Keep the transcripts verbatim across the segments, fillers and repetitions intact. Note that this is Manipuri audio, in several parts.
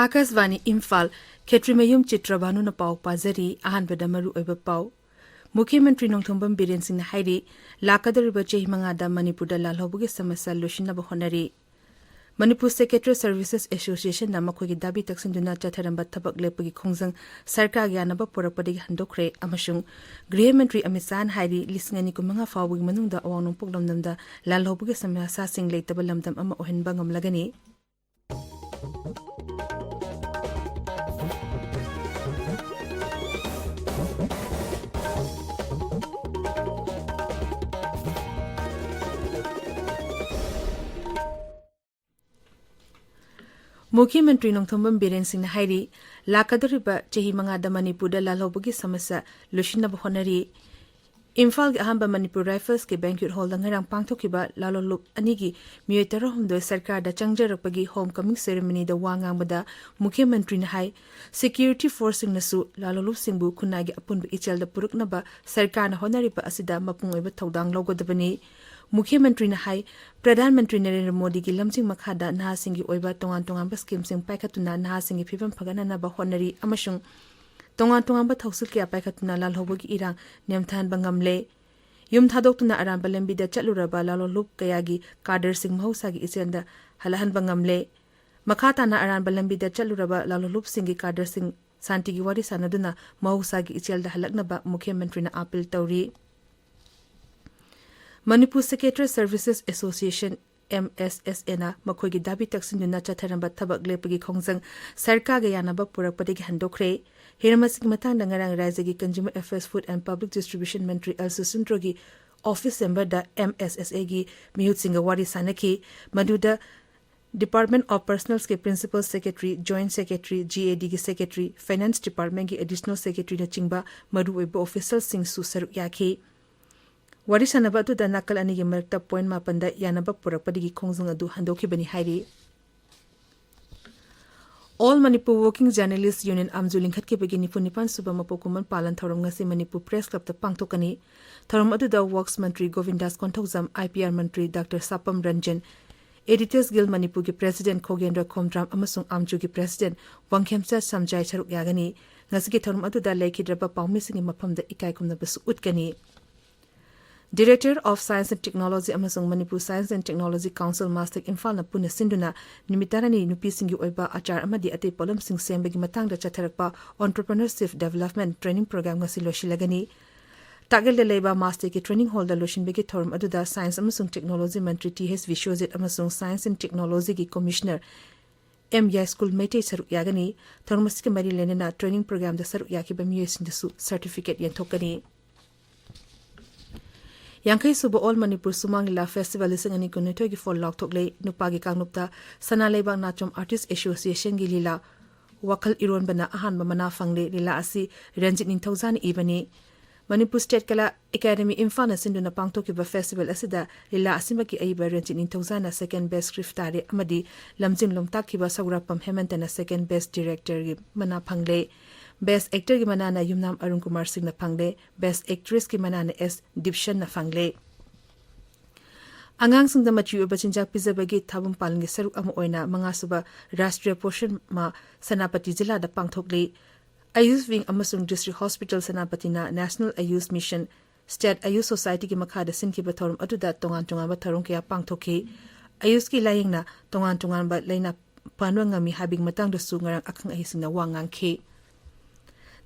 ꯑꯥꯀꯥꯁꯕꯥꯅꯤ ꯏꯝꯐꯥꯜ, ꯈꯦꯇ꯭ꯔꯤꯃꯌꯨꯝ ꯆꯤꯇ꯭ꯔꯕꯥꯅꯨꯅ ꯄꯥꯎ ꯄꯥꯖꯔꯤ꯫ ꯑꯍꯥꯟꯕꯗ ꯃꯔꯨꯑꯣꯏꯕ ꯄꯥꯎ꯫ ꯃꯨꯈ꯭ꯌ ꯃꯟꯇ꯭ꯔꯤ ꯅꯣꯡꯊꯣꯝꯕꯝ ꯕꯤꯔꯦꯟ ꯁꯤꯡꯅ ꯍꯥꯏꯔꯤ, ꯂꯥꯛꯀꯗꯧꯔꯤꯕ ꯆꯍꯤ ꯃꯉꯥꯗ ꯃꯅꯤꯄꯨꯔꯗ ꯂꯥꯜꯍꯧꯕꯒꯤ ꯁꯃꯁ꯭ꯌꯥ ꯂꯣꯏꯁꯤꯟꯅꯕ ꯍꯣꯠꯅꯔꯤ꯫ ꯃꯅꯤꯄꯨꯔ ꯁꯦꯀ꯭ꯔꯦꯇꯔꯤ ꯁꯔꯚꯤꯁꯦꯁ ꯑꯦꯁꯣꯁꯤꯌꯦꯁꯟꯅ ꯃꯈꯣꯏꯒꯤ ꯗꯥꯕꯤ ꯇꯛꯁꯤꯟꯗꯨꯅ ꯆꯠꯊꯔꯝꯕ ꯊꯕꯛ ꯂꯦꯞꯄꯒꯤ ꯈꯣꯡꯖꯪ ꯁꯔꯀꯥꯔꯒꯤ ꯌꯥꯅꯕ ꯄꯨꯔꯛꯄꯗꯒꯤ ꯍꯟꯗꯣꯛꯈ꯭ꯔꯦ ꯑꯃꯁꯨꯡ ꯒ꯭ꯔꯤꯍ ꯃꯟꯇ꯭ꯔꯤ ꯑꯃꯤꯠ ꯁꯥꯍꯅ ꯍꯥꯏꯔꯤ, ꯂꯤꯁꯤꯡ ꯑꯅꯤ ꯀꯨꯟꯃꯉꯥ ꯐꯥꯎꯕꯒꯤ ꯃꯅꯨꯡꯗ ꯑꯋꯥꯡ ꯅꯣꯡꯄꯣꯛ ꯂꯝꯗꯝꯗ ꯂꯥꯜꯍꯧꯕꯒꯤ ꯁꯃꯁ꯭ꯌꯥꯁꯤꯡ ꯂꯩꯇꯕ ꯂꯝꯗꯝ ꯑꯃ ꯑꯣꯏꯍꯟꯕ ꯉꯝꯂꯒꯅꯤ꯫ ꯃꯨꯈ꯭ꯌ ꯃꯟꯇ꯭ꯔꯤ ꯅꯣꯡꯊꯣꯝꯕꯝ ꯕꯤꯔꯦꯟ ꯁꯤꯡꯅ ꯍꯥꯏꯔꯤ, ꯂꯥꯛꯀꯗꯧꯔꯤꯕ ꯆꯍꯤ ꯃꯉꯥꯗ ꯃꯅꯤꯄꯨꯔꯗ ꯂꯥꯜꯍꯧꯕꯒꯤ ꯁꯃꯁ꯭ꯌꯥ ꯂꯣꯏꯁꯤꯟꯅꯕ ꯍꯣꯠꯅꯔꯤ꯫ ꯏꯝꯐꯥꯜꯒꯤ ꯑꯍꯥꯟꯕ ꯃꯅꯤꯄꯨꯔ ꯔꯥꯏꯐꯜꯁꯀꯤ ꯕꯦꯡꯀ꯭ꯋꯦꯠ ꯍꯣꯜꯗ ꯉꯔꯥꯡ ꯄꯥꯡꯊꯣꯛꯈꯤꯕ ꯂꯥꯂꯣꯂꯨꯞ ꯑꯅꯤꯒꯤ ꯃꯤꯑꯣꯏ ꯇꯔꯥꯍꯨꯝꯗꯣꯏ ꯁꯔꯀꯥꯔꯗ ꯆꯪꯖꯔꯛꯄꯒꯤ ꯍꯣꯝ ꯀꯃꯤꯡ ꯁꯦꯔꯦꯃꯅꯤꯗ ꯋꯥ ꯉꯥꯡꯕꯗ ꯃꯨꯈ꯭ꯌ ꯃꯟꯇ꯭ꯔꯤꯅ ꯍꯥꯏ, ꯁꯦꯀ꯭ꯌꯨꯔꯤꯇꯤ ꯐꯣꯔꯁꯁꯤꯡꯅꯁꯨ ꯂꯥꯂꯣꯂꯨꯞꯁꯤꯡꯕꯨ ꯈꯨꯟꯅꯥꯏꯒꯤ ꯑꯄꯨꯟꯕ ꯏꯆꯦꯜꯗ ꯄꯨꯔꯛꯅꯕ ꯁꯔꯀꯥꯔꯅ ꯍꯣꯠꯅꯔꯤꯕ ꯑꯁꯤꯗ ꯃꯄꯨꯡ ꯑꯣꯏꯕ ꯊꯧꯗꯥꯡ ꯂꯧꯒꯗꯕꯅꯤ꯫ ꯃꯨꯈ꯭ꯌ ꯃꯟꯇ꯭ꯔꯤꯅ ꯍꯥꯏ, ꯄ꯭ꯔꯙꯥꯟ ꯃꯟꯇ꯭ꯔꯤ ꯅꯔꯦꯟꯗ꯭ꯔ ꯃꯣꯗꯤꯒꯤ ꯂꯝꯖꯤꯡ ꯃꯈꯥꯗ ꯅꯍꯥꯁꯤꯡꯒꯤ ꯑꯣꯏꯕ ꯇꯣꯉꯥꯟ ꯇꯣꯉꯥꯟꯕ ꯁ꯭ꯀꯤꯝꯁꯤꯡ ꯄꯥꯏꯈꯠꯇꯨꯅ ꯅꯍꯥꯁꯤꯡꯒꯤ ꯐꯤꯕꯝ ꯐꯒꯠꯅꯅꯕ ꯍꯣꯠꯅꯔꯤ ꯑꯃꯁꯨꯡ ꯇꯣꯉꯥꯟ ꯇꯣꯉꯥꯟꯕ ꯊꯧꯁꯤꯜ ꯀꯌꯥ ꯄꯥꯏꯈꯠꯇꯨꯅ ꯂꯥꯜꯍꯧꯕꯒꯤ ꯏꯔꯥꯡ ꯅꯦꯝꯊꯍꯟꯕ ꯉꯝꯂꯦ꯫ ꯌꯨꯝ ꯊꯥꯗꯣꯛꯇꯨꯅ ꯑꯔꯥꯟꯕ ꯂꯝꯕꯤꯗ ꯆꯠꯂꯨꯔꯕ ꯂꯥꯂꯣꯂꯨꯞ ꯀꯌꯥꯒꯤ ꯀꯥꯗꯔꯁꯤꯡ ꯃꯍꯧꯁꯥꯒꯤ ꯏꯆꯦꯜꯗ ꯍꯜꯂꯛꯍꯟꯕ ꯉꯝꯂꯦ꯫ ꯃꯈꯥ ꯇꯥꯅ ꯑꯔꯥꯟꯕ ꯂꯝꯕꯤꯗ ꯆꯠꯂꯨꯔꯕ ꯂꯥꯂꯣꯂꯨꯞꯁꯤꯡꯒꯤ ꯀꯥꯗꯔꯁꯤꯡ ꯁꯥꯟꯇꯤꯒꯤ ꯋꯥꯔꯤ ꯁꯥꯟꯅꯗꯨꯅ ꯃꯍꯧꯁꯥꯒꯤ ꯏꯆꯦꯜꯗ ꯍꯜꯂꯛꯅꯕ ꯃꯨꯈ꯭ꯌ ꯃꯟꯇ꯭ꯔꯤꯅ ꯑꯥꯄꯤꯜ ꯇꯧꯔꯤ꯫ Manipur secretary services association, M S S ꯑꯦꯅ ꯃꯈꯣꯏꯒꯤ ꯗꯥꯕꯤ ꯇꯛꯁꯤꯟꯗꯨꯅ ꯆꯠꯊꯔꯝꯕ ꯊꯕꯛ ꯂꯦꯞꯄꯒꯤ ꯈꯣꯡꯖꯪ ꯁꯔꯀꯥꯔꯒ ꯌꯥꯅꯕ ꯄꯨꯔꯛꯄꯗꯒꯤ ꯍꯟꯗꯣꯛꯈ꯭ꯔꯦ꯫ ꯍꯤꯔꯝ ꯑꯁꯤꯒꯤ ꯃꯇꯥꯡꯗ ꯉꯔꯥꯡ ꯔꯥꯖ꯭ꯌꯒꯤ Consumer Affairs, Food and Public Distribution ꯃꯟꯇ꯭ꯔꯤ ꯑꯦꯜ ꯁꯨꯁꯤꯟꯗ꯭ꯔꯣꯒꯤ ꯑꯣꯐꯤꯁ ꯆꯦꯝꯕꯔꯗ ꯑꯦꯝ ꯑꯦꯁ ꯑꯦꯁ ꯑꯦꯒꯤ ꯃꯤꯍꯨꯠꯁꯤꯡꯒ ꯋꯥꯔꯤ ꯁꯥꯟꯅꯈꯤ꯫ ꯃꯗꯨꯗ Department of Personnelꯒꯤ Principal Secretary, Joint Secretary, G A ꯗꯤꯒꯤ Secretary, Finance Departmentꯀꯤ Additional Secretaryꯅꯆꯤꯡꯕ ꯃꯔꯨꯑꯣꯏꯕ ꯑꯣꯐꯤꯁꯤꯌꯦꯜꯁꯤꯡꯁꯨ ꯁꯔꯨꯛ ꯌꯥꯈꯤ꯫ ꯋꯥꯔꯤ ꯁꯥꯟꯅꯕ ꯑꯗꯨꯗ ꯅꯥꯀꯜ ꯑꯅꯤꯒꯤ ꯃꯔꯛꯇ ꯄꯣꯏꯟꯠ ꯃꯥꯄꯟꯗ ꯌꯥꯅꯕ ꯄꯨꯔꯛꯄꯗꯒꯤ ꯈꯣꯡꯖꯪ ꯑꯗꯨ ꯍꯟꯗꯣꯛꯈꯤꯕꯅꯤ ꯍꯥꯏꯔꯤ꯫ All Manipur Working Journalist Union, ꯑꯥꯝꯖꯨ, ꯂꯤꯡꯈꯠꯈꯤꯕꯒꯤ ꯅꯤꯐꯨ ꯅꯤꯄꯥꯟ ꯁꯨꯕ ꯃꯄꯣꯛ ꯀꯨꯝꯑꯣꯟ ꯄꯥꯂꯟ ꯊꯧꯔꯝ ꯉꯁꯤ ꯃꯅꯤꯄꯨꯔ ꯄ꯭ꯔꯦꯁ ꯀ꯭ꯂꯕꯇ ꯄꯥꯡꯊꯣꯛꯀꯅꯤ꯫ ꯊꯧꯔꯝ ꯑꯗꯨꯗ ꯋꯔꯛꯁ ꯃꯟꯇ꯭ꯔꯤ ꯒꯣꯕꯤꯟꯗꯥꯁ ꯀꯣꯟꯊꯧꯖꯝ, IPR ꯃꯟꯇ꯭ꯔꯤ ꯗꯥꯛꯇꯔ ꯁꯥꯄꯝ ꯔꯟꯖꯟ, ꯑꯦꯗꯤꯇꯔꯁ ꯒꯤꯜ ꯃꯅꯤꯄꯨꯔꯒꯤ ꯄ꯭ꯔꯦꯁꯤꯗꯦꯟꯠ ꯈꯣꯒꯦꯟꯗ꯭ꯔ ꯈꯣꯝꯗ꯭ꯔꯥꯝ ꯑꯃꯁꯨꯡ ꯑꯥꯝꯖꯨꯒꯤ ꯄ꯭ꯔꯦꯁꯤꯗꯦꯟꯠ ꯋꯥꯡꯈꯦꯝꯆꯥ ꯁꯝꯖꯥꯏ ꯁꯔꯨꯛ ꯌꯥꯒꯅꯤ꯫ ꯉꯁꯤꯒꯤ ꯊꯧꯔꯝ ꯑꯗꯨꯗ ꯂꯩꯈꯤꯗ꯭ꯔꯕ ꯄꯥꯎꯃꯤꯁꯤꯡꯒꯤ ꯃꯐꯝꯗ ꯏꯀꯥꯏ ꯈꯨꯝꯅꯕꯁꯨ ꯎꯠꯀꯅꯤ꯫ Director of Science and Technology ꯑꯃꯁꯨꯡ Manipur Science and Technology Council, MASTEC, ꯏꯝꯐꯥꯜꯅ ꯄꯨꯟꯅ ꯁꯤꯟꯗꯨꯅ ꯅꯨꯃꯤꯠ ꯇꯔꯥꯅꯤ ꯅꯨꯄꯤꯁꯤꯡꯒꯤ ꯑꯣꯏꯕ ꯑꯆꯥꯔ ꯑꯃꯗꯤ ꯑꯇꯩ ꯄꯣꯠꯂꯝꯁꯤꯡ ꯁꯦꯝꯕꯒꯤ ꯃꯇꯥꯡꯗ ꯆꯠꯊꯔꯛꯄ Entrepreneurship Development Training Program ꯉꯁꯤ ꯂꯣꯏꯁꯤꯜꯂꯒꯅꯤ꯫ ꯇꯥꯛꯌꯦꯜꯗ ꯂꯩꯕ MASTECꯀꯤ training hallꯗ ꯂꯣꯏꯁꯤꯟꯕꯒꯤ ꯊꯧꯔꯝ ꯑꯗꯨꯗ Science ꯑꯃꯁꯨꯡ Technology ꯃꯟꯇ꯭ꯔꯤ Th. ꯕꯤꯁ꯭ꯋꯖꯤꯠ ꯑꯃꯁꯨꯡ Science and Technologyꯒꯤ Commissioner M. ꯌꯥꯏꯁ꯭ꯀꯨꯜ Meitei ꯁꯔꯨꯛ ꯌꯥꯒꯅꯤ꯫ ꯊꯧꯔꯝ ꯑꯁꯤꯒ ꯃꯔꯤ ꯂꯩꯅꯅ training programꯗ ꯁꯔꯨꯛ ꯌꯥꯈꯤꯕ ꯃꯤꯑꯣꯏꯁꯤꯡꯗꯁꯨ certificate ꯌꯦꯟꯊꯣꯛꯀꯅꯤ꯫ ꯌꯥꯡꯈꯩ ꯁꯨꯕ All Manipur ꯁꯨꯃꯥꯡ ꯂꯤꯂꯥ Festival ꯂꯤꯁꯤꯡ ꯑꯅꯤ ꯀꯨꯟꯅꯤꯊꯣꯏꯒꯤ ꯐꯣꯜ ꯂꯥꯎꯊꯣꯛꯂꯦ꯫ ꯅꯨꯄꯥꯒꯤ ꯀꯥꯡꯂꯨꯞꯇ ꯁꯅꯥ ꯂꯩꯕꯥꯛ ꯅꯥꯆꯣꯝ Artist Associationꯒꯤ ꯂꯤꯂꯥ ꯋꯥꯈꯜ ꯏꯔꯣꯟꯕꯅ ꯑꯍꯥꯟꯕ ꯃꯅꯥ ꯐꯪꯂꯦ꯫ ꯂꯤꯂꯥ ꯑꯁꯤ ꯔꯟꯖꯤꯠ ꯅꯤꯡꯊꯧꯖꯥꯅ ꯏꯕꯅꯤ꯫ ꯃꯅꯤꯄꯨꯔ State Kala Academy ꯏꯝꯐꯥꯜꯅ ꯁꯤꯟꯗꯨꯅ ꯄꯥꯡꯊꯣꯛꯈꯤꯕ festival ꯑꯁꯤꯗ ꯂꯤꯂꯥ ꯑꯁꯤꯃꯛꯀꯤ ꯑꯏꯕ ꯔꯟꯖꯤꯠ ꯅꯤꯡꯊꯧꯖꯥꯅ second best script ꯇꯥꯔꯦ ꯑꯃꯗꯤ ꯂꯝꯖꯤꯡ ꯂꯣꯝꯇꯥꯛꯈꯤꯕ ꯁꯧꯒ꯭ꯔꯥꯛꯄꯝ ꯍꯦꯃꯟꯇꯅ second best directorꯒꯤ ꯃꯅꯥ ꯐꯪꯂꯦ꯫ Best actorꯒꯤ ꯃꯅꯥꯅ ꯌꯨꯝꯅꯥꯝ ꯑꯔꯨꯟ ꯀꯨꯃꯥꯔ ꯁꯤꯡꯅ ꯐꯪꯂꯦ꯫ Best actressꯀꯤ ꯃꯅꯥꯅ S. ꯗꯤꯞꯁꯟꯅ ꯐꯪꯂꯦ꯫ ꯑꯉꯥꯡꯁꯤꯡꯗ ꯃꯆꯤ ꯑꯣꯏꯕ ꯆꯤꯟꯖꯥꯛ ꯄꯤꯖꯕꯒꯤ ꯊꯥꯕꯨꯝ ꯄꯥꯂꯟꯒꯤ ꯁꯔꯨꯛ ꯑꯃ ꯑꯣꯏꯅ ꯃꯉꯥ ꯁꯨꯕ ꯔꯥꯁꯇ꯭ꯔꯤꯌ ꯄꯣꯁꯟ ꯃꯥꯍ ꯁꯦꯅꯥꯄꯇꯤ ꯖꯤꯂꯥꯗ ꯄꯥꯡꯊꯣꯛꯂꯤ꯫ AYUSH Wing ꯑꯃꯁꯨꯡ District Hospital ꯁꯦꯅꯥꯄꯇꯤꯅ National AYUSH Mission, State AYUSH Societyꯒꯤ ꯃꯈꯥꯗ ꯁꯤꯟꯈꯤꯕ ꯊꯧꯔꯝ ꯑꯗꯨꯗ ꯇꯣꯉꯥꯟ ꯇꯣꯉꯥꯟꯕ ꯊꯧꯔꯝ ꯀꯌꯥ ꯄꯥꯡꯊꯣꯛꯈꯤ꯫ AYUSHꯀꯤ ꯂꯥꯌꯦꯡꯅ ꯇꯣꯉꯥꯟ ꯇꯣꯉꯥꯟꯕ ꯂꯥꯏꯅꯥ ꯐꯍꯟꯕ ꯉꯝꯃꯤ ꯍꯥꯏꯕꯒꯤ ꯃꯇꯥꯡꯗꯁꯨ ꯉꯔꯥꯡ ꯑꯈꯪ ꯑꯍꯩꯁꯤꯡꯅ ꯋꯥ ꯉꯥꯡꯈꯤ꯫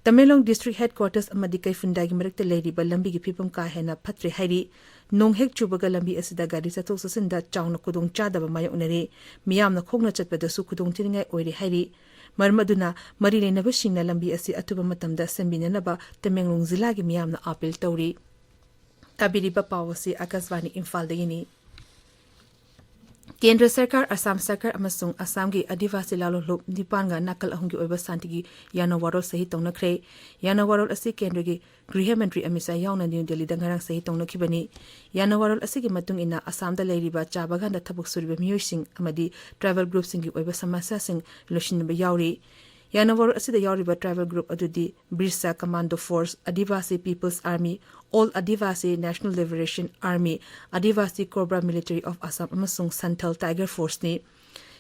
ꯇꯃꯦꯡꯂꯣꯡ District Headquarters ꯑꯃꯗꯤ ꯀꯩꯐꯨꯟꯗꯥꯏꯒꯤ ꯃꯔꯛꯇ ꯂꯩꯔꯤꯕ ꯂꯝꯕꯤꯒꯤ ꯐꯤꯕꯝ ꯀꯥ ꯍꯦꯟꯅ ꯐꯠꯇ꯭ꯔꯦ ꯍꯥꯏꯔꯤ꯫ ꯅꯣꯡ ꯍꯦꯛ ꯆꯨꯕꯒ ꯂꯝꯕꯤ ꯑꯁꯤꯗ ꯒꯥꯔꯤ ꯆꯠꯊꯣꯛ ꯆꯠꯁꯤꯟꯗ ꯆꯥꯎꯅ ꯈꯨꯗꯣꯡꯆꯥꯗꯕ ꯃꯥꯌꯣꯛꯅꯔꯤ꯫ ꯃꯤꯌꯥꯝꯅ ꯈꯣꯡꯅ ꯆꯠꯄꯗꯁꯨ ꯈꯨꯗꯣꯡꯊꯤꯅꯤꯡꯉꯥꯏ ꯑꯣꯏꯔꯦ ꯍꯥꯏꯔꯤ꯫ ꯃꯔꯝ ꯑꯗꯨꯅ ꯃꯔꯤ ꯂꯩꯅꯕꯁꯤꯡꯅ ꯂꯝꯕꯤ ꯑꯁꯤ ꯑꯊꯨꯕ ꯃꯇꯝꯗ ꯁꯦꯝꯕꯤꯅꯅꯕ ꯇꯃꯦꯡꯂꯣꯡ ꯖꯤꯂꯥꯒꯤ ꯃꯤꯌꯥꯝꯅ ꯑꯥꯄꯤꯜ ꯇꯧꯔꯤ꯫ ꯇꯥꯕꯤꯔꯤꯕ ꯄꯥꯎ ꯑꯁꯤ ꯑꯥꯀꯥꯁꯕꯥꯅꯤ ꯏꯝꯐꯥꯜꯗꯒꯤꯅꯤ꯫ ꯀꯦꯟꯗ꯭ꯔ ꯁꯔꯀꯥꯔ, ꯑꯁꯥꯝ ꯁꯔꯀꯥꯔ ꯑꯃꯁꯨꯡ ꯑꯁꯥꯝꯒꯤ ꯑꯥꯗꯤꯕꯥꯁꯤ ꯂꯥꯂꯣꯡꯂꯨꯞ ꯅꯤꯄꯥꯟꯒ ꯅꯥꯀꯜ ꯑꯍꯨꯝꯒꯤ ꯑꯣꯏꯕ ꯁꯥꯟꯇꯤꯒꯤ ꯌꯥꯅ ꯋꯥꯔꯣꯜ ꯁꯍꯤ ꯇꯧꯅꯈ꯭ꯔꯦ꯫ ꯌꯥꯅ ꯋꯥꯔꯣꯜ ꯑꯁꯤ ꯀꯦꯟꯗ꯭ꯔꯒꯤ ꯒ꯭ꯔꯤꯍ ꯃꯟꯇ꯭ꯔꯤ ꯑꯃꯤꯠ ꯁꯥꯍ ꯌꯥꯎꯅ ꯅ꯭ꯌꯨ ꯗꯦꯜꯂꯤꯗ ꯉꯔꯥꯡ ꯁꯍꯤ ꯇꯧꯅꯈꯤꯕꯅꯤ꯫ ꯌꯥꯅ ꯋꯥꯔꯣꯜ ꯑꯁꯤꯒꯤ ꯃꯇꯨꯡ ꯏꯟꯅ ꯑꯁꯥꯝꯗ ꯂꯩꯔꯤꯕ ꯆꯥ ꯕꯒꯥꯟꯗ ꯊꯕꯛ ꯁꯨꯔꯤꯕ ꯃꯤꯑꯣꯏꯁꯤꯡ ꯑꯃꯗꯤ ꯇ꯭ꯔꯥꯏꯕꯦꯜ ꯒ꯭ꯔꯨꯞꯁꯤꯡꯒꯤ ꯑꯣꯏꯕ ꯁꯃꯁ꯭ꯌꯥꯁꯤꯡ ꯂꯣꯏꯁꯤꯟꯕ ꯌꯥꯎꯔꯤ꯫ ꯌꯥꯅ ꯋꯥꯔꯣꯜ ꯑꯁꯤꯗ ꯌꯥꯎꯔꯤꯕ ꯇ꯭ꯔꯥꯏꯕꯦꯜ ꯒ꯭ꯔꯨꯞ ꯑꯗꯨꯗꯤ Birsa commando force, Adivasi people's army, all Adivasi national liberation army, Adivasi cobra military of Assam ꯑꯃꯁꯨꯡ ꯁꯟꯊꯜ ꯇꯥꯏꯒꯔ ꯐꯣꯔꯁꯅꯤ꯫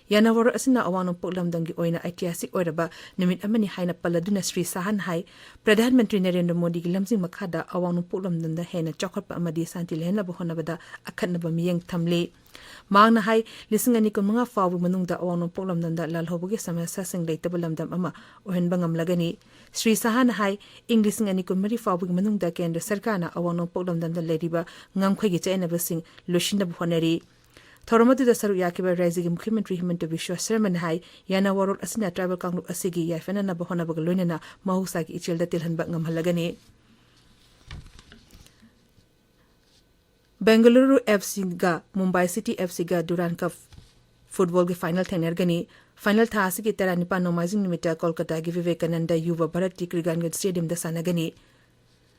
ꯌꯥꯅ ꯋꯥꯔꯣꯜ ꯑꯁꯤꯅ ꯑꯋꯥꯡ ꯅꯣꯡꯄꯣꯛ ꯂꯝꯗꯝꯒꯤ ꯑꯣꯏꯅ ꯑꯩꯇꯤꯍꯥꯁꯤꯛ ꯑꯣꯏꯔꯕ ꯅꯨꯃꯤꯠ ꯑꯃꯅꯤ ꯍꯥꯏꯅ ꯄꯜꯂꯗꯨꯅ ꯁ꯭ꯔꯤ ꯁꯥꯍꯥꯅ ꯍꯥꯏ, ꯄ꯭ꯔꯙꯥꯟ ꯃꯟꯇ꯭ꯔꯤ ꯅꯔꯦꯟꯗ꯭ꯔ ꯃꯣꯗꯤꯒꯤ ꯂꯝꯖꯤꯡ ꯃꯈꯥꯗ ꯑꯋꯥꯡ ꯅꯣꯡꯄꯣꯛ ꯂꯝꯗꯝꯗ ꯍꯦꯟꯅ ꯆꯥꯎꯈꯠꯄ ꯑꯃꯗꯤ ꯁꯥꯟꯇꯤ ꯂꯩꯍꯟꯅꯕ ꯍꯣꯠꯅꯕꯗ ꯑꯈꯟꯅꯕ ꯃꯤꯠꯌꯦꯡ ꯊꯝꯂꯤ꯫ ꯃꯍꯥꯛꯅ ꯍꯥꯏ, ꯂꯤꯁꯤꯡ ꯑꯅꯤ ꯀꯨꯟꯃꯉꯥ ꯐꯥꯎꯕꯒꯤ ꯃꯅꯨꯡꯗ ꯑꯋꯥꯡ ꯅꯣꯡꯄꯣꯛ ꯂꯝꯗꯝꯗ ꯂꯥꯜꯍꯧꯕꯒꯤ ꯁꯃꯁ꯭ꯌꯥꯁꯤꯡ ꯂꯩꯇꯕ ꯂꯝꯗꯝ ꯑꯃ ꯑꯣꯏꯍꯟꯕ ꯉꯝꯂꯒꯅꯤ꯫ ꯁ꯭ꯔꯤ ꯁꯥꯍꯥꯅ ꯍꯥꯏ, ꯏꯪ ꯂꯤꯁꯤꯡ ꯑꯅꯤ ꯀꯨꯟꯃꯔꯤ ꯐꯥꯎꯕꯒꯤ ꯃꯅꯨꯡꯗ ꯀꯦꯟꯗ꯭ꯔ ꯁꯔꯀꯥꯔꯅ ꯑꯋꯥꯡ ꯅꯣꯡꯄꯣꯛ ꯂꯝꯗꯝꯗ ꯂꯩꯔꯤꯕ ꯉꯝꯈꯩꯒꯤ ꯆꯌꯦꯠꯅꯕꯁꯤꯡ ꯂꯣꯏꯁꯤꯟꯅꯕ ꯍꯣꯠꯅꯔꯤ꯫ ꯊꯧꯔꯝ ꯑꯗꯨꯗ ꯁꯔꯨꯛ ꯌꯥꯈꯤꯕ ꯔꯥꯖ꯭ꯌꯒꯤ ꯃꯨꯈ꯭ꯌ ꯃꯟꯇ꯭ꯔꯤ ꯍꯤꯃꯟꯇ ꯕꯤꯁ꯭ꯋ ꯁꯔꯃꯅ ꯍꯥꯏ, ꯌꯥꯅ ꯋꯥꯔꯣꯜ ꯑꯁꯤꯅ ꯇ꯭ꯔꯥꯏꯕꯦꯜ ꯀꯥꯡꯂꯨꯞ ꯑꯁꯤꯒꯤ ꯌꯥꯏꯐꯅꯅꯕ ꯍꯣꯠꯅꯕꯒ ꯂꯣꯏꯅꯅ ꯃꯍꯧꯁꯥꯒꯤ ꯏꯆꯦꯜꯗ ꯇꯤꯜꯍꯟꯕ ꯉꯝꯍꯜꯂꯒꯅꯤ꯫ ꯕꯦꯡꯒꯂꯨꯔꯨ ꯑꯦꯐ ꯁꯤꯒ ꯃꯨꯝꯕꯥꯏ ꯁꯤꯇꯤ ꯑꯦꯐ ꯁꯤꯒ ꯗꯨꯔꯥꯟ ꯀꯞ ꯐꯨꯠꯕꯣꯜꯒꯤ ꯐꯥꯏꯅꯦꯜ ꯊꯦꯡꯅꯔꯒꯅꯤ꯫ ꯐꯥꯏꯅꯦꯜ ꯊꯥ ꯑꯁꯤꯒꯤ ꯇꯔꯥꯅꯤꯄꯥꯟ ꯅꯣꯡꯃꯥꯏꯖꯤꯡ ꯅꯨꯃꯤꯠꯇ ꯀꯣꯜꯀꯇꯥꯒꯤ ꯚꯤꯚꯦꯀꯥꯅꯟꯗ ꯌꯨꯚ ꯚꯥꯔꯠꯇꯤ ꯀ꯭ꯔꯤꯒꯥꯟꯒꯟ ꯁ꯭ꯇꯦꯗꯤꯌꯝꯗ ꯁꯥꯟꯅꯒꯅꯤ꯫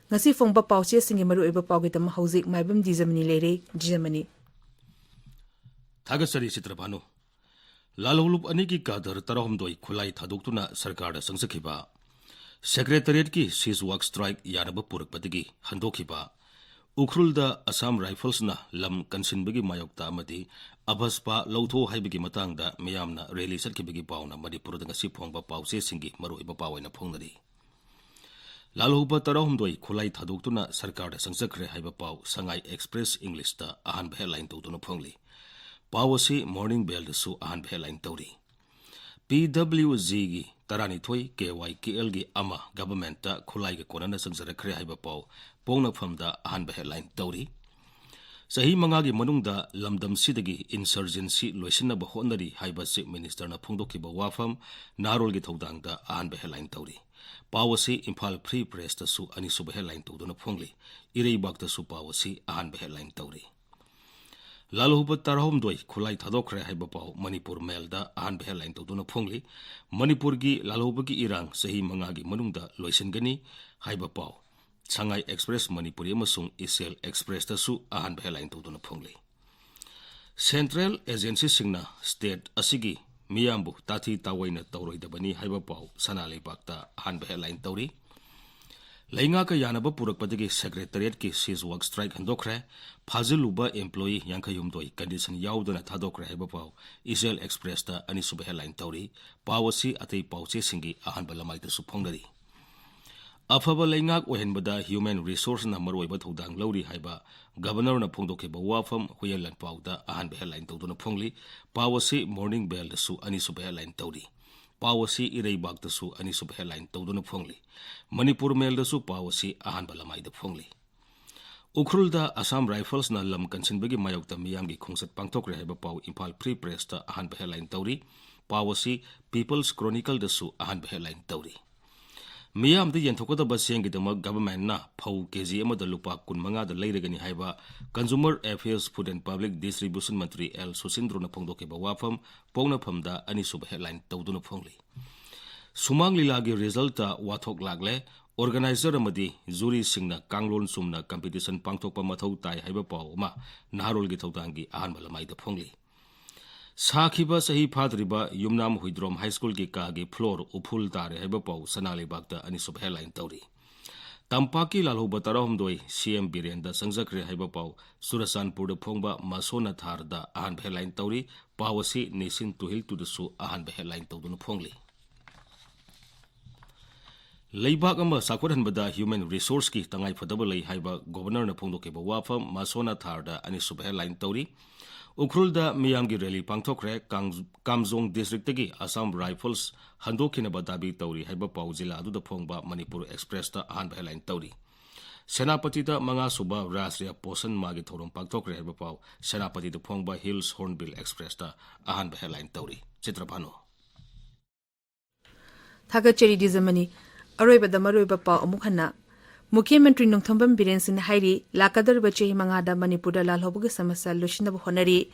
ꯉꯁꯤ ꯐꯣꯡꯕ ꯄꯥꯎꯆꯦꯁꯤꯡꯒꯤ ꯃꯔꯨꯑꯣꯏꯕ ꯄꯥꯎꯒꯤꯗꯃꯛ ꯍꯧꯖꯤꯛ ꯃꯥꯏꯕꯝ ꯗꯤꯖꯃꯅꯤ ꯂꯩꯔꯦ꯫ ꯗꯤꯖꯃꯅꯤ꯫ ꯊꯥꯒꯠꯆꯔꯤ ꯆꯤꯇ꯭ꯔꯚꯥꯅꯨ꯫ ꯂꯥꯜꯍꯧꯂꯨꯞ ꯑꯅꯤꯒꯤ ꯀꯥꯗꯔ ꯇꯔꯥꯍꯨꯝꯗꯣꯏ ꯈꯨꯠꯂꯥꯏ ꯊꯥꯗꯣꯛꯇꯨꯅ ꯁꯔꯀꯥꯔꯗ ꯆꯪꯖꯈꯤꯕ, ꯁꯦꯀ꯭ꯔꯦꯇꯔꯤꯌꯦꯠꯀꯤ ceasefire strike ꯌꯥꯅꯕ ꯄꯨꯔꯛꯄꯗꯒꯤ ꯍꯟꯗꯣꯛꯈꯤꯕ, ꯎꯈ꯭ꯔꯨꯜꯗ ꯑꯁꯥꯝ ꯔꯥꯏꯐꯜꯁꯅ ꯂꯝ ꯀꯟꯁꯤꯟꯕꯒꯤ ꯃꯥꯌꯣꯛꯇ ꯑꯃꯗꯤ ꯑꯚꯁꯄꯥ ꯂꯧꯊꯣꯛ ꯍꯥꯏꯕꯒꯤ ꯃꯇꯥꯡꯗ ꯃꯤꯌꯥꯝꯅ ꯔꯦꯂꯤ ꯆꯠꯈꯤꯕꯒꯤ ꯄꯥꯎꯅ ꯃꯅꯤꯄꯨꯔꯗ ꯉꯁꯤ ꯐꯣꯡꯕ ꯄꯥꯎꯆꯦꯁꯤꯡꯒꯤ ꯃꯔꯨꯑꯣꯏꯕ ꯄꯥꯎ ꯑꯣꯏꯅ ꯐꯣꯡꯅꯔꯤ꯫ ꯂꯥꯜꯍꯧꯕ ꯇꯔꯥꯍꯨꯝꯗꯣꯏ ꯈꯨꯠꯂꯥꯏ ꯊꯥꯗꯣꯛꯇꯨꯅ ꯁꯔꯀꯥꯔꯗ ꯆꯪꯖꯈ꯭ꯔꯦ ꯍꯥꯏꯕ ꯄꯥꯎ ꯁꯉꯥꯏ ꯑꯦꯛꯁꯄ꯭ꯔꯦꯁ ꯏꯪꯂꯤꯁꯇ ꯑꯍꯥꯟꯕ ꯍꯦꯗꯂꯥꯏꯟ ꯇꯧꯗꯨꯅ ꯐꯣꯡꯂꯤ꯫ ꯄꯥꯎ ꯑꯁꯤ ꯃꯣꯔꯅꯤꯡ ꯕꯦꯜꯗꯁꯨ ꯑꯍꯥꯟꯕ ꯍꯦꯗꯂꯥꯏꯟ ꯇꯧꯔꯤ꯫ ꯄꯤ ꯗꯕ꯭ꯂꯤꯎ ꯖꯤꯒꯤ ꯇꯔꯥꯅꯤꯊꯣꯏ, ꯀꯦ ꯋꯥꯏ ꯀꯦ ꯑꯦꯜꯒꯤ ꯑꯃ ꯒꯚꯔꯟꯃꯦꯟꯠꯇ ꯈꯨꯠꯂꯥꯏꯒ ꯀꯣꯟꯅꯅ ꯆꯪꯖꯔꯛꯈ꯭ꯔꯦ ꯍꯥꯏꯕ ꯄꯥꯎ ꯄꯣꯛꯅꯐꯝꯗ ꯑꯍꯥꯟꯕ ꯍꯦꯗꯂꯥꯏꯟ ꯇꯧꯔꯤ꯫ ꯆꯍꯤ ꯃꯉꯥꯒꯤ ꯃꯅꯨꯡꯗ ꯂꯝꯗꯝꯁꯤꯗꯒꯤ ꯏꯟꯁꯔꯖꯦꯟꯁꯤ ꯂꯣꯏꯁꯤꯟꯅꯕ ꯍꯣꯠꯅꯔꯤ ꯍꯥꯏꯕ ꯆꯤꯐ ꯃꯤꯅꯤꯁꯇꯔꯅ ꯐꯣꯡꯗꯣꯛꯈꯤꯕ ꯋꯥꯐꯝ ꯅꯍꯥꯔꯣꯜꯒꯤ ꯊꯧꯗꯥꯡꯗ ꯑꯍꯥꯟꯕ ꯍꯦꯗꯂꯥꯏꯟ ꯇꯧꯔꯤ꯫ ꯄꯥꯎ ꯑꯁꯤ ꯏꯝꯐꯥꯜ ꯐ꯭ꯔꯤ ꯄ꯭ꯔꯦꯁꯇꯁꯨ ꯑꯅꯤꯁꯨꯕ ꯍꯦꯗꯂꯥꯏꯟ ꯇꯧꯗꯨꯅ ꯐꯣꯡꯂꯤ꯫ ꯏꯔꯩꯕꯥꯛꯇꯁꯨ ꯄꯥꯎ ꯑꯁꯤ ꯑꯍꯥꯟꯕ ꯍꯦꯗꯂꯥꯏꯟ ꯇꯧꯔꯤ꯫ ꯂꯥꯜꯍꯧꯕ ꯇꯔꯥꯍꯨꯝꯗꯣꯏ ꯈꯨꯠꯂꯥꯏ ꯊꯥꯗꯣꯛꯈ꯭ꯔꯦ ꯍꯥꯏꯕ ꯄꯥꯎ ꯃꯅꯤꯄꯨꯔ ꯃꯦꯜꯗ ꯑꯍꯥꯟꯕ headline ꯇꯧꯗꯨꯅ ꯐꯣꯡꯂꯤ꯫ ꯃꯅꯤꯄꯨꯔꯒꯤ ꯂꯥꯜꯍꯧꯕꯒꯤ ꯏꯔꯥꯡ ꯆꯍꯤ ꯃꯉꯥꯒꯤ ꯃꯅꯨꯡꯗ ꯂꯣꯏꯁꯤꯟꯒꯅꯤ ꯍꯥꯏꯕ ꯄꯥꯎ ꯁꯉꯥꯏ ꯑꯦꯛꯁꯄ꯭ꯔꯦꯁ ꯃꯅꯤꯄꯨꯔꯤ ꯑꯃꯁꯨꯡ ꯏꯆꯦꯜ ꯑꯦꯛꯁꯄ꯭ꯔꯦꯁꯇꯁꯨ ꯑꯍꯥꯟꯕ headline ꯇꯧꯗꯨꯅ ꯐꯣꯡꯂꯤ꯫ Central agencyꯁꯤꯡꯅ state ꯑꯁꯤꯒꯤ ꯃꯤꯌꯥꯝꯕꯨ ꯇꯥꯊꯤ ꯇꯥꯑꯣꯏꯅ ꯇꯧꯔꯣꯏꯗꯕꯅꯤ ꯍꯥꯏꯕ ꯄꯥꯎ ꯁꯅꯥ ꯂꯩꯕꯥꯛꯇ ꯑꯍꯥꯟꯕ headline ꯇꯧꯔꯤ꯫ ꯂꯩꯉꯥꯛꯀ ꯌꯥꯅꯕ ꯄꯨꯔꯛꯄꯗꯒꯤ secretariatꯀꯤ cease work strike ꯍꯟꯗꯣꯛꯈ꯭ꯔꯦ꯫ ꯐꯥꯖꯤꯜꯂꯨꯕ employee ꯌꯥꯡꯈꯩ ꯍꯨꯝꯗꯣꯏ condition ꯌꯥꯎꯗꯅ ꯊꯥꯗꯣꯛꯈ꯭ꯔꯦ ꯍꯥꯏꯕ ꯄꯥꯎ ꯏꯆꯦꯜ ꯑꯦꯛꯁꯄ꯭ꯔꯦꯁꯇ ꯑꯅꯤꯁꯨꯕ headline ꯇꯧꯔꯤ꯫ ꯄꯥꯎ ꯑꯁꯤ ꯑꯇꯩ ꯄꯥꯎꯆꯦꯁꯤꯡꯒꯤ ꯑꯍꯥꯟꯕ ꯂꯃꯥꯏꯗꯁꯨ ꯐꯣꯡꯅꯔꯤ꯫ ꯑꯐꯕ ꯂꯩꯉꯥꯛ ꯑꯣꯏꯍꯟꯕꯗ human resourceꯅ ꯃꯔꯨꯑꯣꯏꯕ ꯊꯧꯗꯥꯡ ꯂꯧꯔꯤ ꯍꯥꯏꯕ Governorꯅ ꯐꯣꯡꯗꯣꯛꯈꯤꯕ ꯋꯥꯐꯝ ꯍꯨꯏꯌꯦꯟ ꯂꯥꯟꯄꯥꯎꯗ ꯑꯍꯥꯟꯕ headline ꯇꯧꯗꯨꯅ ꯐꯣꯡꯂꯤ꯫ ꯄꯥꯎ ꯑꯁꯤ Morning Bellꯗꯁꯨ ꯑꯅꯤꯁꯨꯕ headline ꯇꯧꯔꯤ꯫ ꯄꯥꯎ ꯑꯁꯤ ꯏꯔꯩꯕꯥꯛꯇꯁꯨ ꯑꯅꯤꯁꯨꯕ headline ꯇꯧꯗꯨꯅ ꯐꯣꯡꯂꯤ꯫ ꯃꯅꯤꯄꯨꯔ ꯃꯦꯜꯗꯁꯨ ꯄꯥꯎ ꯑꯁꯤ ꯑꯍꯥꯟꯕ ꯂꯃꯥꯏꯗ ꯐꯣꯡꯂꯤ꯫ ꯎꯈ꯭ꯔꯨꯜꯗ Assam Riflesꯅ ꯂꯝ ꯀꯟꯁꯤꯟꯕꯒꯤ ꯃꯥꯌꯣꯛꯇ ꯃꯤꯌꯥꯝꯒꯤ ꯈꯣꯡꯆꯠ ꯄꯥꯡꯊꯣꯛꯈ꯭ꯔꯦ ꯍꯥꯏꯕ ꯄꯥꯎ ꯏꯝꯐꯥꯜ Free Pressꯇ ꯑꯍꯥꯟꯕ headline ꯇꯧꯔꯤ꯫ ꯄꯥꯎ ꯑꯁꯤ People's Chronicleꯗꯁꯨ ꯑꯍꯥꯟꯕ headline ꯇꯧꯔꯤ꯫ ꯃꯤꯌꯥꯝꯗ ꯌꯦꯟꯊꯣꯛꯀꯗꯕ ꯆꯦꯡꯒꯤꯗꯃꯛ governmentꯅ ꯐꯧ ꯀꯦꯖꯤ ꯑꯃꯗ ꯂꯨꯄꯥ ꯀꯨꯟꯃꯉꯥꯗ ꯂꯩꯔꯒꯅꯤ ꯍꯥꯏꯕ Consumer Affairs, Food and Public Distribution ꯃꯟꯇ꯭ꯔꯤ ꯑꯦꯜ ꯁꯨꯁꯤꯟꯗ꯭ꯔꯣꯅ ꯐꯣꯡꯗꯣꯛꯈꯤꯕ ꯋꯥꯐꯝ ꯄꯣꯛꯅꯐꯝꯗ ꯑꯅꯤꯁꯨꯕ headline ꯇꯧꯗꯨꯅ ꯐꯣꯡꯂꯤ꯫ ꯁꯨꯃꯥꯡ ꯂꯤꯂꯥꯒꯤ resultꯇ ꯋꯥꯊꯣꯛ ꯂꯥꯛꯂꯦ꯫ Organizer ꯑꯃꯗꯤ juryꯁꯤꯡꯅ ꯀꯥꯡꯂꯣꯟ ꯆꯨꯝꯅ competition ꯄꯥꯡꯊꯣꯛꯄ ꯃꯊꯧ ꯇꯥꯏ ꯍꯥꯏꯕ ꯄꯥꯎ ꯑꯃ ꯅꯍꯥꯔꯣꯜꯒꯤ ꯊꯧꯗꯥꯡꯒꯤ ꯑꯍꯥꯟꯕ ꯂꯃꯥꯏꯗ ꯐꯣꯡꯂꯤ꯫ ꯁꯥꯈꯤꯕ ꯆꯍꯤ ꯐꯥꯗ꯭ꯔꯤꯕ ꯌꯨꯝꯅꯥꯝ ꯍꯨꯏꯗ꯭ꯔꯣꯝ High Schoolꯒꯤ ꯀꯥꯒꯤ floor ꯎꯐꯨꯜ ꯇꯥꯔꯦ ꯍꯥꯏꯕ ꯄꯥꯎ ꯁꯅꯥ ꯂꯩꯕꯥꯛꯇ ꯑꯅꯤꯁꯨꯕ headline ꯇꯧꯔꯤ꯫ ꯇꯝꯄꯥꯛꯀꯤ ꯂꯥꯜꯍꯧꯕ ꯇꯔꯥꯍꯨꯝꯗꯣꯏ CM ꯕꯤꯔꯦꯟꯗ ꯆꯪꯖꯈ꯭ꯔꯦ ꯍꯥꯏꯕ ꯄꯥꯎ ꯆꯨꯔꯆꯥꯟꯄꯨꯔꯗ ꯐꯣꯡꯕ ꯃꯁꯣꯅ ꯊꯥꯔꯗ ꯑꯍꯥꯟꯕ headline ꯇꯧꯔꯤ꯫ ꯄꯥꯎ ꯑꯁꯤ Nation Tuhiltudꯁꯨ ꯑꯍꯥꯟꯕ headline ꯇꯧꯗꯨꯅ ꯐꯣꯡꯂꯤ꯫ ꯂꯩꯕꯥꯛ ꯑꯃ ꯆꯥꯎꯈꯠꯍꯟꯕꯗ human resourceꯀꯤ ꯇꯉꯥꯏꯐꯗꯕ ꯂꯩ ꯍꯥꯏꯕ Governorꯅ ꯐꯣꯡꯗꯣꯛꯈꯤꯕ ꯋꯥꯐꯝ ꯃꯁꯣꯅ ꯊꯥꯔꯗ ꯑꯅꯤꯁꯨꯕ headline ꯇꯧꯔꯤ꯫ ꯎꯈ꯭ꯔꯨꯜꯗ ꯃꯤꯌꯥꯝꯒꯤ rally ꯄꯥꯡꯊꯣꯛꯈ꯭ꯔꯦ꯫ ꯀꯥꯡ-, ꯀꯥꯝꯖꯣꯡ districtꯇꯒꯤ Assam Rifles ꯍꯟꯗꯣꯛꯈꯤꯅꯕ ꯗꯥꯕꯤ ꯇꯧꯔꯤ ꯍꯥꯏꯕ ꯄꯥꯎ ꯖꯤꯂꯥ ꯑꯗꯨꯗ ꯐꯣꯡꯕ ꯃꯅꯤꯄꯨꯔ Expressꯇ ꯑꯍꯥꯟꯕ headline ꯇꯧꯔꯤ꯫ ꯁꯦꯅꯥꯄꯇꯤꯗ ꯃꯉꯥꯁꯨꯕ ꯔꯥꯁꯇ꯭ꯔꯤꯌꯥ ꯄꯣꯁꯟ ꯃꯥꯒꯤ ꯊꯧꯔꯝ ꯄꯥꯡꯊꯣꯛꯈ꯭ꯔꯦ ꯍꯥꯏꯕ ꯄꯥꯎ ꯁꯦꯅꯥꯄꯇꯤꯗ ꯐꯣꯡꯕ Hills Hornbill Expressꯇ ꯑꯍꯥꯟꯕ headline ꯇꯧꯔꯤ꯫ ꯆꯤꯇ꯭ꯔꯚꯥꯅꯨ꯫ ꯊꯥꯒꯠꯆꯔꯤ ꯗꯤꯖꯃꯅꯤ꯫ ꯑꯔꯣꯏꯕꯗ ꯃꯔꯨꯑꯣꯏꯕ ꯄꯥꯎ ꯑꯃꯨꯛ ꯍꯟꯅ꯫ ꯃꯨꯈ꯭ꯌ ꯃꯟꯇ꯭ꯔꯤ ꯅꯣꯡꯊꯣꯝꯕꯝ ꯕꯤꯔꯦꯟ ꯁꯤꯡꯅ ꯍꯥꯏꯔꯤ, ꯂꯥꯛꯀꯗꯧꯔꯤꯕ ꯆꯍꯤ ꯃꯉꯥꯗ ꯃꯅꯤꯄꯨꯔꯗ ꯂꯥꯜꯍꯧꯕꯒꯤ ꯁꯃꯁ꯭ꯌꯥ ꯂꯣꯏꯁꯤꯟꯅꯕ ꯍꯣꯠꯅꯔꯤ꯫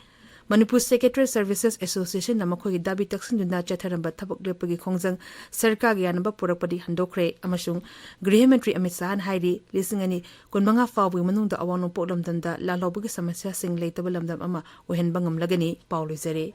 ꯃꯅꯤꯄꯨꯔ ꯁꯦꯀ꯭ꯔꯦꯇꯔꯤ ꯁꯔꯚꯤꯁꯦꯁ ꯑꯦꯁꯣꯁꯤꯌꯦꯁꯟꯅ ꯃꯈꯣꯏꯒꯤ ꯗꯥꯕꯤ ꯇꯛꯁꯤꯟꯗꯨꯅ ꯆꯠꯊꯔꯝꯕ ꯊꯕꯛ ꯂꯦꯞꯄꯒꯤ ꯈꯣꯡꯖꯪ ꯁꯔꯀꯥꯔꯒꯤ ꯌꯥꯅꯕ ꯄꯨꯔꯛꯄꯗꯤ ꯍꯟꯗꯣꯛꯈ꯭ꯔꯦ ꯑꯃꯁꯨꯡ ꯒ꯭ꯔꯤꯍ ꯃꯟꯇ꯭ꯔꯤ ꯑꯃꯤꯠ ꯁꯥꯍꯅ ꯍꯥꯏꯔꯤ, ꯂꯤꯁꯤꯡ ꯑꯅꯤ ꯀꯨꯟꯃꯉꯥ ꯐꯥꯎꯕꯒꯤ ꯃꯅꯨꯡꯗ ꯑꯋꯥꯡ ꯅꯣꯡꯄꯣꯛ ꯂꯝꯗꯝꯗ ꯂꯥꯜꯍꯧꯕꯒꯤ ꯁꯃꯁ꯭ꯌꯥꯁꯤꯡ ꯂꯩꯇꯕ ꯂꯝꯗꯝ ꯑꯃ ꯑꯣꯏꯍꯟꯕ ꯉꯝꯂꯒꯅꯤ꯫ ꯄꯥꯎ ꯂꯣꯏꯖꯔꯦ꯫